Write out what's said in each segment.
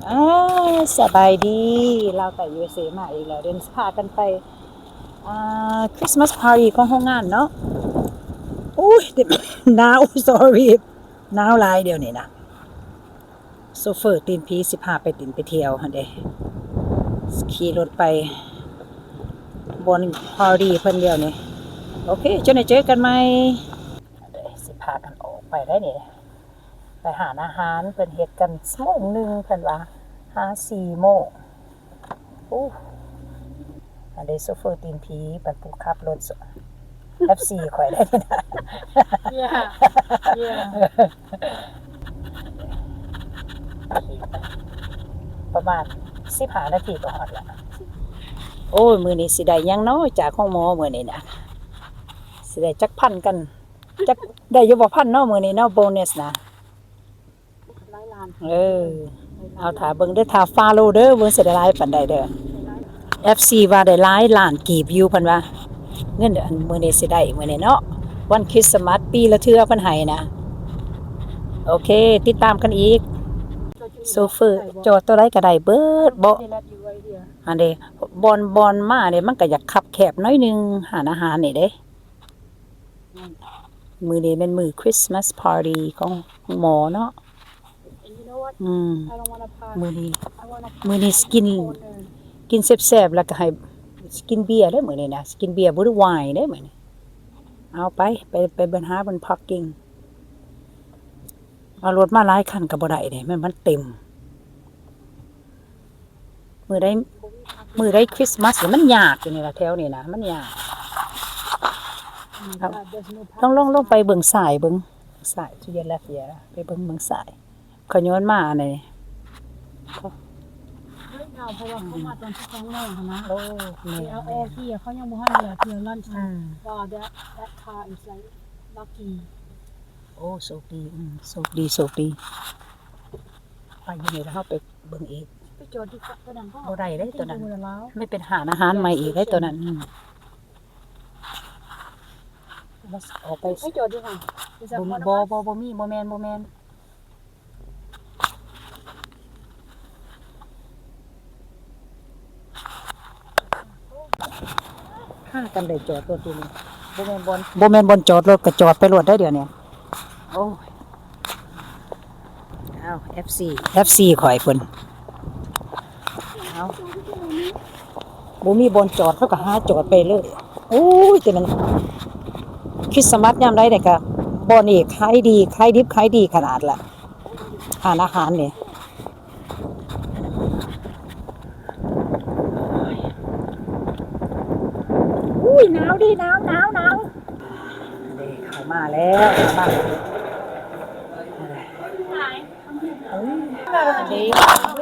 ອາ ສະບາຍດີ ລາວໃຕ້ ຢູເອສເອ ມາອີກແລ້ວ. ດຽວນີ້ຊິພາກັນໄປ ອ່າ ຄຣິສມາສປາຕີ້ຂອງໂຮງງານເນາະ. ໂອ້ຍ ໜາວ sorry ໜາວຫຼາຍດຽວນີ້ນະ. ໂຊເຟີຕີນຜີຊິພາໄປຫຼິ້ນໄປທ່ຽວຫັ້ນເດ້ ຂີ່ລົດໄປບ່ອນປາຕີ້ເພິ່ນດຽວນີ້. ໂອເຄ ເຈົ້ານາຍ ເຈີກັນໃໝ່. ເດ້ ຊິພາກັນອອກໄປໄດ໋ນີ້ ໄປຮ້ານອາຫານ ເພິ່ນເຮັດກັນຊົ່ວໂມງໜຶ່ງ ເພິ່ນວ່າ ຫາສີ່ໂມງ. ໂອ້ ອັນເດ ໂຊເຟີຕີນຜີ ບັດຜູ້ຂັບລົດ ເອັຟຊີ ຂ້ອຍໄດ໋ນີ້ນະ. Yeah. Yeah. ປະມານສິບຫ້ານາທີກໍຮອດແລ້ວ. ໂອ້ຍ ມື້ນີ້ຊິໄດ້ຫຍັງເນາະ ຈາກໂຮງໝໍມື້ນີ້ນະ? ຊິໄດ້ຈັກພັນກັນ? ຈັກໄດ້ຢູ່ບໍ່ພັນເນາະ ມື້ນີ້ເນາະ ໂບນັສນະ. ຫຼາຍລ້ານ. ເອີ ເອົາຖ້າເບິ່ງເດີ ຖ້າຟາໂລເດີ ເບິ່ງຊິໄດ້ຫຼາຍປານໃດເດີ. ເອັຟຊີ ວ່າໄດ້ຫຼາຍລ້ານກີບຢູ່ ເພິ່ນວ່າ ເງິນອັນມື້ນີ້ຊິໄດ້ມື້ນີ້ເນາະ ວັນຄຣິສມາສປີລະເທື່ອເພິ່ນໃຫ້ນະ. ໂອເຄ ຕິດຕາມກັນອີກ. ໂຊເຟີຈອດຕົວໃດກໍໄດ້ເບີດເບາະ. ອັນເດ ບ່ອນ ບ່ອນມາເດ ມັນກໍຢາກຄັບແຄບໜ້ອຍໜຶ່ງ ຮ້ານອາຫານນີ້ເດ້. ມື້ນີ້ແມ່ນມື້ຄຣິສມາສປາຕີ້ຂອງໝໍເນາະ. ອືມ ມື້ນີ້ ມື້ນີ້ຊິກິນ ກິນແຊບໆ ແລ້ວກໍໃຫ້ ຊິກິນເບຍເດ້ມື້ນີ້ນະ ຊິກິນເບຍບໍ່ ຫຼື ໄວນເດ້ມື້ນີ້. ເອົາໄປ ໄປ ໄປເບິ່ງ ຫາເບິ່ງພາກກິງ. ເອົາລົດມາຫຼາຍຄັນກໍບໍ່ໄດ້ເດ້ ມັນ ມັນເຕັມ. ມື້ໃດ ມື້ໃດຄຣິສມາສນີ້ມັນຍາກຢູ່ນີ້ລະ ແຖວນີ້ນະ ມັນຍາກ. ເອົາ ລອງ ລອງ ລອງໄປເບິ່ງຊ້າຍເບິ່ງ ຊ້າຍ to your left, yeah ໄປເບິ່ງ ເບິ່ງຊ້າຍ ຂ້ອຍຍ້ອນມາອັນນີ້. ເພາະວ່າເຂົາມາຕອນສິບສອງໂມງຫັ້ນນະ. ໂອ້ ແມ່ນ ເຂົາຍັງບໍ່ທັນເຫຼືອເທື່ອ lunch ອືມ ວ່າ that, that car is like lucky. ໂອ້ ໂຊກດີ ອືມ ໂຊກດີ ໂຊກດີ. ໄປຢູ່ນີ້ແລ້ວເຮົາໄປເບິ່ງອີກ ໄປຈອດຢູ່ຕົວນັ້ນບໍ່ ບໍ່ໄດ້ເດ້ຕົວນັ້ນ ມັນເປັນຮ້ານອາຫານໃໝ່ອີກເດ້ຕົວນັ້ນ. ອືມ ອອກໄປ ໄປຈອດຢູ່ຫັ້ນ ບໍ່ ບໍ່ ບໍ່ມີ ບໍ່ແມ່ນ ບໍ່ແມ່ນ. ພາກັນໄດ້ຈອດລົດຢູ່ນີ້ ບໍ່ແມ່ນບ່ອນ ບໍ່ແມ່ນບ່ອນຈອດລົດ ກໍຈອດໄປໂລດໄດ໋ດຽວນີ້. ໂອ້ຍ ອ້າວ ເອັຟຊີ ເອັຟຊີຂ້ອຍພຸ້ນ. ເອົາ ບໍ່ມີບ່ອນຈອດ ເຂົາກໍຫາຈອດໄປເລີຍ. ໂອ້ຍ ແຕ່ມັນຄຣິສມາສຍາມໃດນີ້ກໍບ່ອນນີ້ຂາຍດີ ຂາຍດິບຂາຍດີຂະໜາດລະ ຮ້ານອາຫານນີ້. ອຸ້ຍ ໜາວເດ້ ໜາວ ໜາວ ໜາວ. ເດ້ ເຂົ້າມາແລ້ວ ເຂົ້າມາ.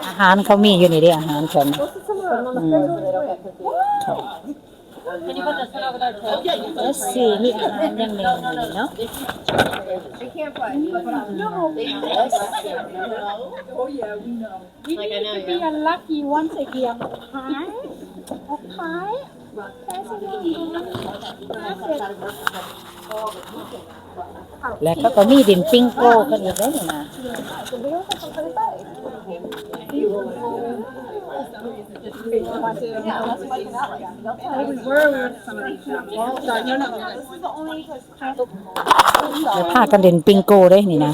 ອາຫານເຂົາມີຢູ່ນີ້ເດ້ ອາຫານເພິ່ນ ອືມ ເຂົ້າ. Let's see ມີອາຫານຫຍັງແດ່ເນາະ. We need to be unlucky once again. Hi. Okay. ແລະເຂົາກໍມີຫຼິ້ນປິງໂກກັນອີກເດ້ນີ້ນະ. We were, we were ເດີ ພາກັນຫຼິ້ນປິງໂກເດ້ນີ້ນະ.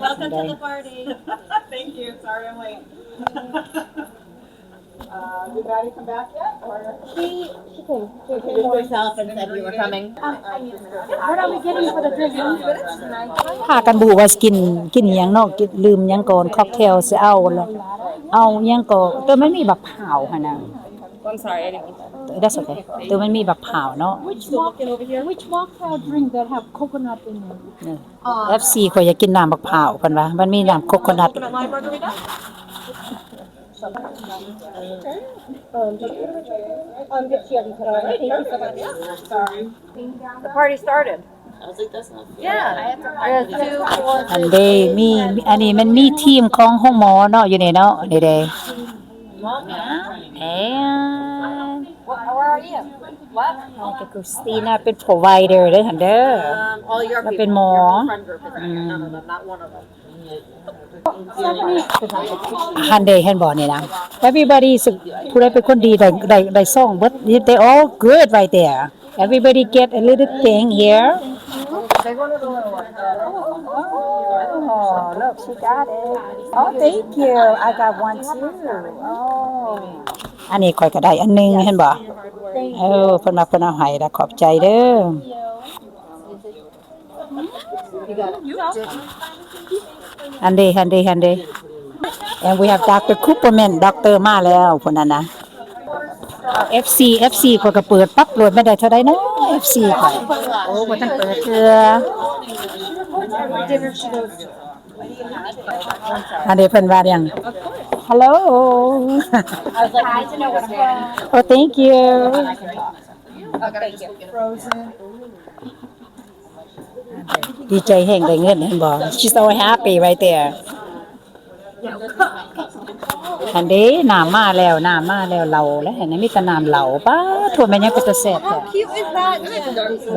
Welcome to the party. Thank you. Sorry I'm late. Uh, did Maddie come back yet? Or she, she came. She introduced herself and said you were coming. Um, what are we getting for the drink? ພາກັນບໍ່ຮູ້ວ່າຊິກິນ ກິນຫຍັງເນາະ ກິນ ລືມຫຍັງກ່ອນ cocktail ຊິເອົາລະ ເອົາຫຍັງກໍ ແຕ່ມັນມີບັກພ້າວຫັ້ນນະ. I'm sorry, I didn't mean to. That's okay. ແຕ່ມັນມີບັກພ້າວເນາະ. Which mock-, which mocktail drink that have coconut in it? ເອັຟຊີ ຂ້ອຍຢາກກິນນ້ຳບັກພ້າວ ເພິ່ນວ່າມັນມີນ້ຳໂຄໂຄນັດ. The party started. Yeah. ອັນເດ ມີ ອັນນີ້ມັນມີທີມຂອງໂຮງໝໍເນາະ ຢູ່ນີ້ເນາະ ນີ້ເດ. And What, where are you? What? ນີ້ກໍຄື Christina ເປັນ provider ເດ້ຫັ້ນເດີ. Um, all your ລາວເປັນໝໍ. Your whole friend group is in here. ອືມ None of them, not one of them. ຫັ້ນເດ້ ເຫັນບໍ່ນີ້ນະ everybody ຜູ້ໃດເປັນຄົນດີໄດ້ ໄດ້ ໄດ້ຊອງເບິດ they all good right there. Everybody get a little thing here. Oh, look, she got it. Oh, thank you. I got one too. Oh. ອັນນີ້ຂ້ອຍກໍໄດ້ອັນໜຶ່ງ ເຫັນບໍ່? ເອີ ເພິ່ນວ່າເພິ່ນເອົາໃຫ້ລະ ຂອບໃຈເດີ. ຫັ້ນເດ ຫັ້ນເດ ຫັ້ນເດ. And we have Doctor Cooperman, ດັອກເຕີມາແລ້ວ ພຸ້ນນະນະ. ເອັຟຊີ ເອັຟຊີ ຂ້ອຍກໍເປີດປັບໂລດ ແມ່ນໄດ້ເທົ່າໃດເນາະ ເອັຟຊີ ຂ້ອຍ. ໂອ້ ບໍ່ທັນເປີດເທື່ອ. ອັນນີ້ເພິ່ນວ່າຫຍັງ? Hello. Oh, thank you. ດີໃຈແຮງໄດ້ເງິນ ເຫັນບໍ່? She's so happy right there. ຫັ້ນເດ້ ນ້ຳມາແລ້ວ ນ້ຳມາແລ້ວ ເຫຼົ້າແລ້ວ ເຫັນມີແຕ່ນ້ຳເຫຼົ້າ. ປາດໂທ້ ແມ່ນຫຍັງເປັນຕາແຊບແທ້.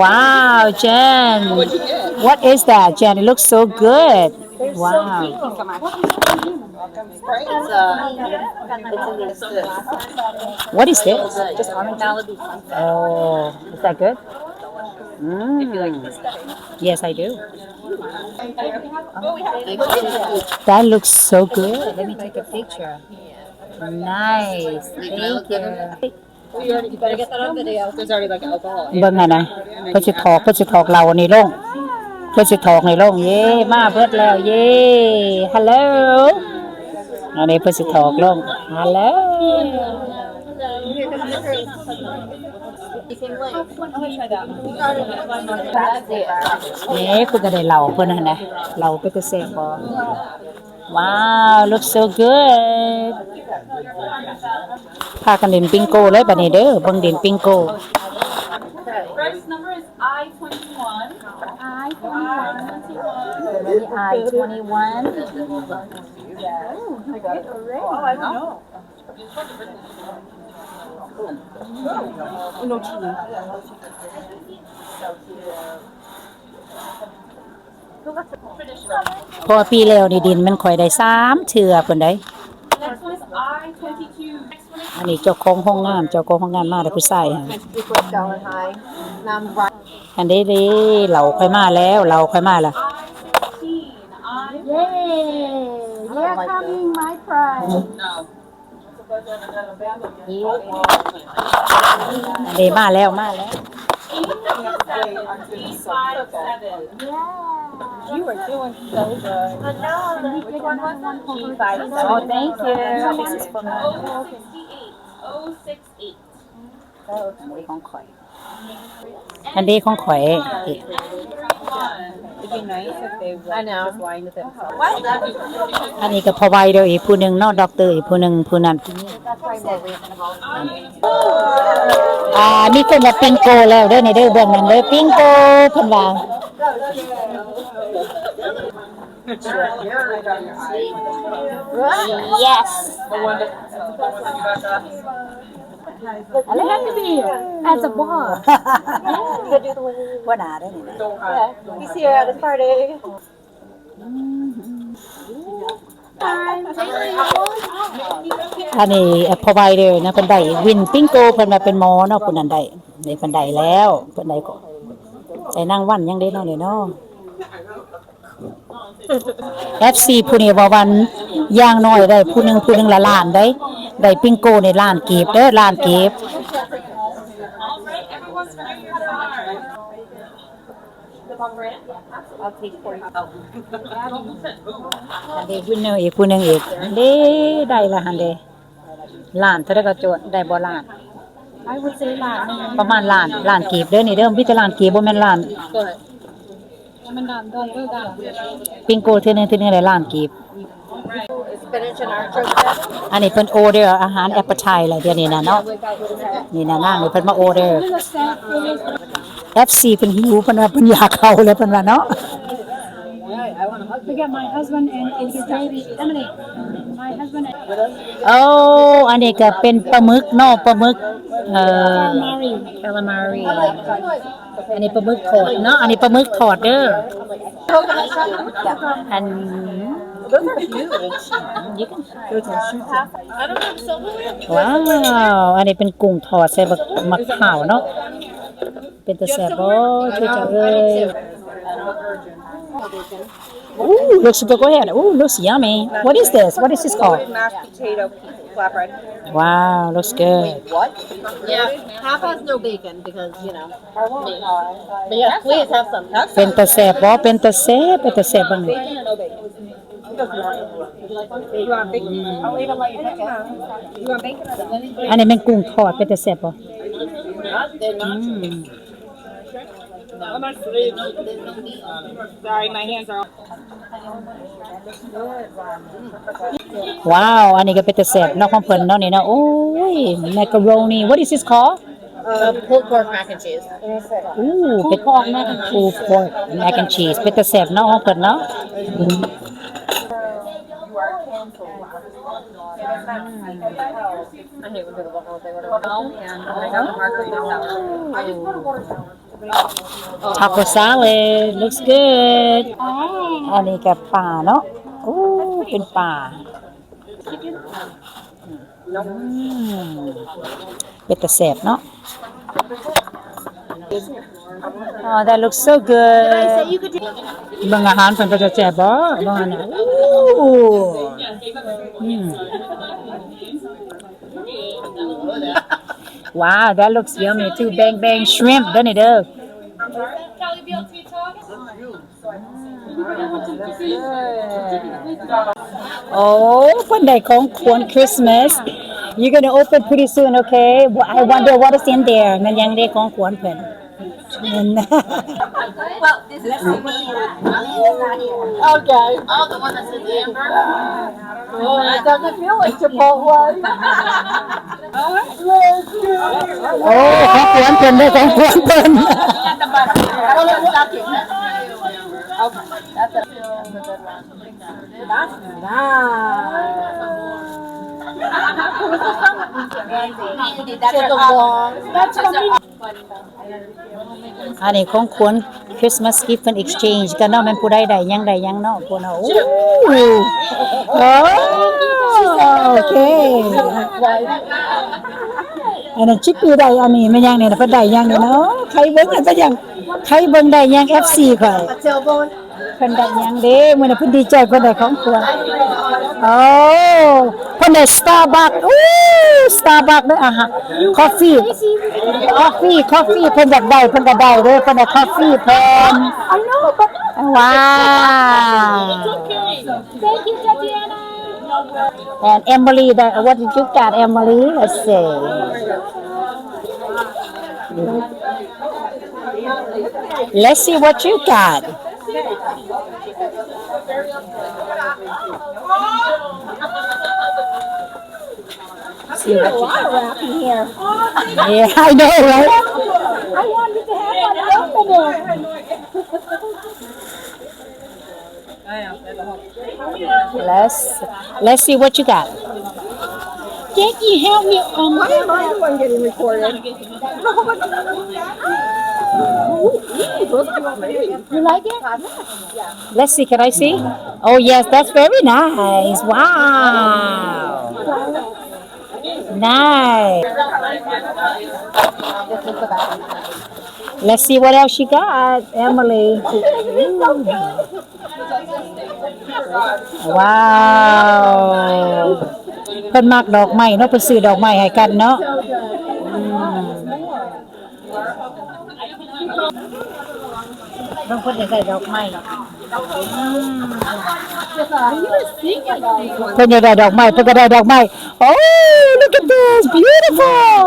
Wow, Jen, what is that, Jen? It looks so good. Wow. What is this? Oh, is that good? Mm. Yes, I do. That looks so good. Let me take a picture. Nice. Thank you. ເບິ່ງຫັ້ນນະ ເພິ່ນຊິຖອກ ເພິ່ນຊິຖອກເຫຼົ້ານີ້ລົງ ເພິ່ນຊິຖອກນີ້ລົງ. ເຢ້ ມາເບິດແລ້ວ ເຢ້. Hello. ອັນນີ້ເພິ່ນຊິຖອກລົງ. Hello. ນີ້ເພິ່ນກໍໄດ້ເຫຼົ້າເພິ່ນຫັ້ນນະ ເຫຼົ້າເປັນຕາແຊບບໍ່? Wow, looks so good. ພາກັນຫຼິ້ນບິງໂກເລີຍບັດນີ້ເດີ ເບິ່ງຫຼິ້ນບິງໂກ. First number is I twenty-one. I twenty-one. I twenty-one. Oh, I don't know. No cheating. ເພາະວ່າປີແລ້ວນີ້ດິນມັນຂ້ອຍໄດ້ສາມເທື່ອພຸ້ນໃດ໋. ອັນນີ້ເຈົ້າຂອງໂຮງງານ ເຈົ້າຂອງໂຮງງານມາແລ້ວ ຜູ້ຊາຍຫັ້ນ. ອັນເດ້ ເດ້ ເຫຼົ້າຂ້ອຍມາແລ້ວ ເຫຼົ້າຂ້ອຍມາແລ້ວ. Yay, you're coming, my prize. ເດ້ ມາແລ້ວ ມາແລ້ວ. You are doing so good. Oh, thank you. Oh six eight. ອັນນີ້ຂອງຂ້ອຍ ອັນນີ້ຂອງຂ້ອຍ. ອັນນີ້ກໍພຣອໄວເດີອີກຜູ້ໜຶ່ງເນາະ ດັອກເຕີອີກຜູ້ໜຶ່ງ ຜູ້ນັ້ນ ອ່າ ມີຄົນວ່າປິງໂກແລ້ວເດີນີ້ເດີ ເບື້ອງນັ້ນເດີ ປິງໂກ ເພິ່ນວ່າ. Yes. You have to be as a boss. ຫົວໜ້າເດ້ນີ້ນະ. He's here at the party. ອັນນີ້ພຣອໄວເດີນະ ເພິ່ນໄດ້ວິນປິງໂກ ເພິ່ນວ່າເປັນໝໍເນາະ ຜູ້ນັ້ນໄດ້ ເພິ່ນໄດ້ແລ້ວ ເພິ່ນໄດ້ ໄດ້ນາງວັນຫຍັງເດ້ເນາະນີ້ເນາະ. ເອັຟຊີຜູ້ນີ້ວ່າວັນຢ່າງໜ້ອຍໄດ້ຜູ້ໜຶ່ງ ຜູ້ໜຶ່ງລະລ້ານໄດ໋ ໄດ້ປິງໂກນີ້ລ້ານກີບເດີ ລ້ານກີບ. ອັນນີ້ວິນເນີອີກຜູ້ໜຶ່ງອີກເດ້ ໄດ້ລະຫັ້ນເດ້. ລ້ານເທົ່າໃດກໍໂຈດ ໄດ້ບໍ່ລ້ານ? I would say ລ້ານໜຶ່ງ ປະມານລ້ານ ລ້ານກີບເດີນີ້ເດີ ມີແຕ່ລ້ານກີບ ບໍ່ແມ່ນລ້ານ ບໍ່ແມ່ນລ້ານດອນເດີ. ປິງໂກເທື່ອໜຶ່ງ ເທື່ອໜຶ່ງໄດ້ລ້ານກີບ. ອັນນີ້ເພິ່ນອໍເດີອາຫານແອັບເປີໄທແລ້ວ ດຽວນີ້ນະເນາະ ນີ້ນະນາງນີ້ເພິ່ນມາອໍເດີ. ເອັຟຊີເພິ່ນຫິວ ເພິ່ນວ່າເພິ່ນຢາກເຂົ້າແລ້ວ ເພິ່ນວ່າເນາະ. We got my husband and, and his baby, Emily. My husband and ໂອ້ ອັນນີ້ກໍເປັນປາໝຶກເນາະ ປາໝຶກ ເອີ calamari calamari. ອັນນີ້ປາໝຶກທອດເນາະ ອັນນີ້ປາໝຶກທອດເດີ. ອັນ Those are huge. ວ້າວ ອັນນີ້ເປັນກຸ້ງທອດໃສ່ບັກ ໝາກພ້າວເນາະ ເປັນຕາແຊບບໍ່ ເຈົ້າເອີຍ? Ooh, looks good. Go ahead. Ooh, looks yummy. What is this? What is this called? Mashed potato flatbread. Wow, looks good. What? Yeah, half has no bacon because, you know, me. But yes, please have some. ເປັນຕາແຊບບໍ່? ເປັນຕາແຊບ ເປັນຕາແຊບເບິ່ງນີ້. Bacon or no bacon? You want bacon? I'll even let you pick it. You want bacon or no? ອັນນີ້ແມ່ນກຸ້ງທອດ ເປັນຕາແຊບບໍ່? They're not. ອືມ Sorry, my hands are. ວ້າວ ອັນນີ້ກໍເປັນຕາແຊບເນາະ ຂອງເພິ່ນເນາະນີ້ເນາະ. ໂອ້ຍ macaroni. What is this called? Uh, pulled pork mac and cheese. Ooh, pulled pork mac and cheese. Ooh, pork mac and cheese. ເປັນຕາແຊບເນາະ ຂອງເພິ່ນເນາະ. I hate when people don't know what they order. Oh, and I got the marker. Taco salad looks good. ອັນນີ້ກໍປາເນາະ. ໂອ້ ເປັນປາ. ອືມ ເປັນຕາແຊບເນາະ. Oh, that looks so good. ເບິ່ງອາຫານເພິ່ນເປັນຕາແຊບບໍ່? ເບິ່ງອັນນັ້ນ. ໂອ້ ອືມ Wow, that looks yummy too. Bang bang shrimp ເດີນີ້ເດີ. Oh, ເພິ່ນໄດ້ຂອງຂວັນ Christmas. You're gonna open pretty soon, okay? I wonder what is in there. ແມ່ນຫຍັງເດ ຂອງຂວັນເພິ່ນ? Well, this is okay. Oh, the one that's in the amber. Oh, it doesn't feel like Chipotle. ໂອ້ ຂອງຂວັນເພິ່ນເດ້ ຂອງຂວັນເພິ່ນ. That's for me. ອັນນີ້ຂອງຂວັນ Christmas gift ເພິ່ນ exchange ກັນເນາະ ແມ່ນຜູ້ໃດໄດ້ຫຍັງໄດ້ຫຍັງເນາະ ພວກເຮົາ. ໂອ້ ໂອ້ ໂອເຄ ອັນນັ້ນຊິປີໄດ້ ອັນນີ້ແມ່ນຫຍັງນີ້ນະ ເພິ່ນໄດ້ຫຍັງນີ້ເນາະ ໄຂເບິ່ງ ເພິ່ນຫຍັງ ໄຂເບິ່ງໄດ້ຫຍັງ ເອັຟຊີ ຂ້ອຍ. ເພິ່ນໄດ້ຫຍັງເດ້? ມື້ນີ້ເພິ່ນດີໃຈ ເພິ່ນໄດ້ຂອງຂວັນ. ໂອ້ ເພິ່ນໄດ້ Starbucks. ໂອ້ Starbucks ເດ້ ອາຫານ coffee coffee coffee ເພິ່ນຢາກໄດ້ ເພິ່ນກໍໄດ້ເດ້ ເພິ່ນໄດ້ coffee ເພິ່ນ. ວ້າວ Thank you, Tatiana. And Emily, that, what did you got, Emily? Let's see. Let's see what you got. See what you got. Yeah, I know, right? I wanted to have one open. Let's, let's see what you got. Jackie, help me. Um, why am I the one getting recorded? You like it? Let's see, can I see? Oh, yes, that's very nice. Wow. Nice. Let's see what else you got, Emily. ວ້າວ ເພິ່ນມັກດອກໄມ້ເນາະ ເພິ່ນຊື້ດອກໄມ້ໃຫ້ກັນເນາະ. ອືມ ບາງຄົນຢາກໄດ້ດອກໄມ້ ອືມ ເພິ່ນຢາກໄດ້ດອກໄມ້ ເພິ່ນກໍໄດ້ດອກໄມ້. Oh, look at this, beautiful.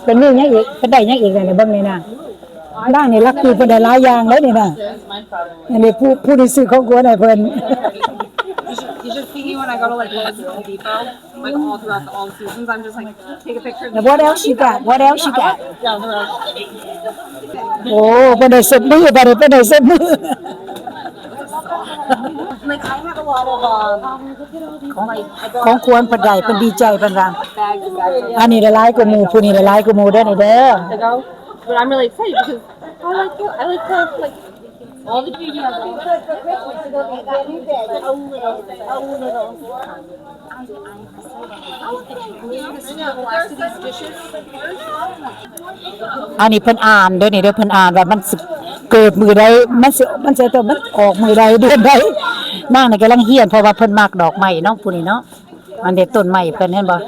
ເພິ່ນມີຫຍັງອີກ? ເພິ່ນໄດ້ຫຍັງອີກນະ? ເບິ່ງນີ້ນະ ນາງນີ້ລັກກີ້ ເພິ່ນໄດ້ຫຼາຍຢ່າງເດ້ນີ້ນະ. ອັນນີ້ຜູ້ ຜູ້ທີ່ຊື້ຂອງຂວັນໃຫ້ເພິ່ນ. You should, you should see me when I go to, like, Lowe's and Home Depot, like, all throughout the, all the seasons. I'm just like, take a picture of me. What else you got? What else you got? Down the road. ໂອ້ ເພິ່ນໄດ້ເຊັດມື ບາດນີ້ເພິ່ນໄດ້ເຊັດມື. Like, I have a lot of, um, ຂອງ ຂອງຂວັນເພິ່ນໄດ້ ເພິ່ນດີໃຈ ເພິ່ນວ່າ. ອັນນີ້ໄດ້ຫຼາຍກວ່າໝູ່ ຜູ້ນີ້ໄດ້ຫຼາຍກວ່າໝູ່ເດີນີ້ເດີ. But I'm really excited because I like to, I like to, like, ອັນນີ້ເພິ່ນອ່ານເດີ ນີ້ເດີ ເພິ່ນອ່ານວ່າມັນຊິເກີດມື້ໃດ ມັນຊິ ມັນຊິ ມັນອອກມື້ໃດ ເດືອນໃດ. ນາງນີ້ກຳລັງຮຽນ ເພາະວ່າເພິ່ນມັກດອກໄມ້ເນາະ ຜູ້ນີ້ເນາະ. ອັນເດັດຕົ້ນໄມ້ເພິ່ນເຫັນບໍ່?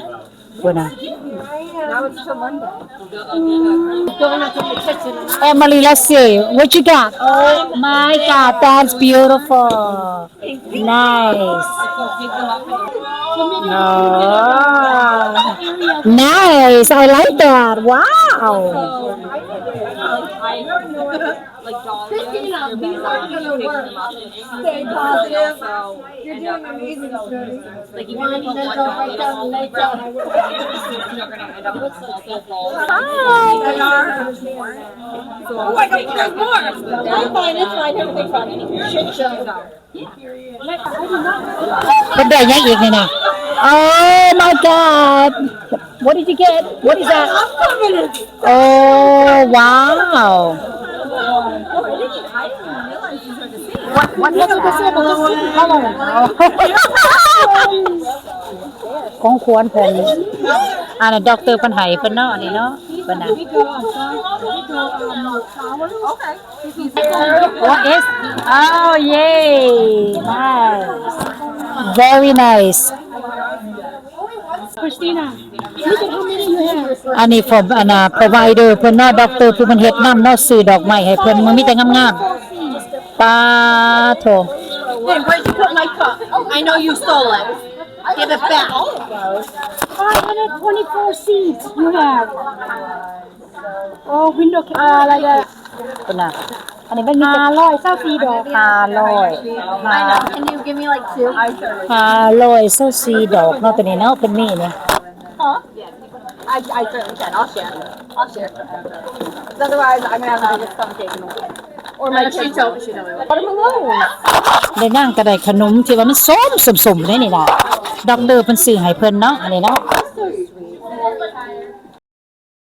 ພຸ້ນນະ. Emily, let's see. What you got? Oh my God, that's beautiful. Nice. Oh, nice. I like that. Wow. Like dahlias, they're best. Stay positive. You're doing amazing, sweetie. Like, even if you want dahlias, you're gonna end up with all the balls. Hi. Oh, I got, there's more. It's fine, it's fine. Everything's fine. Shit show. ເພິ່ນໄດ້ຫຍັງອີກນີ້ນະ? Oh my God. What did you get? What is that? Oh, wow. What, what, what, what, what, what, what? ຂອງຂວັນເພິ່ນ ອັນນັ້ນດັອກເຕີເພິ່ນໃຫ້ເພິ່ນເນາະ ອັນນີ້ເນາະ ເພິ່ນນະ. What is? Oh, yay. Nice. Very nice. Christina, look at how many you have. ອັນນີ້ from ອັນນ່າ provider ເພິ່ນເນາະ ດັອກເຕີຜູ້ເພິ່ນເຮັດນຳເນາະ ຊື້ດອກໄມ້ໃຫ້ເພິ່ນ ມັນມີແຕ່ງາມໆ. ປາໂທ. Hey, where'd you put my cup? I know you stole it. Give it back. Five hundred twenty-four seeds you have. Oh, window ca-, uh, like a ພຸ້ນນະ ອັນນີ້ມັນມີ ຫ້າຮ້ອຍຊາວສີ່ດອກ ຫ້າຮ້ອຍ ຫ້າ Can you give me, like, two? ຫ້າຮ້ອຍຊາວສີ່ດອກເນາະ ໂຕນີ້ເນາະ ເພິ່ນມີນີ້. Huh? I, I certainly can. I'll share. I'll share. 'Cause otherwise, I'm gonna have to get something. Or my kids. She told, she told me. Let 'em alone. ແລ້ວນາງກໍໄດ້ຂະໜົມທີ່ວ່າມັນສົ້ມໆ ເດ້ນີ້ນະ ດັອກເຕີເພິ່ນຊື້ໃຫ້ເພິ່ນເນາະ ອັນນີ້ເນາະ.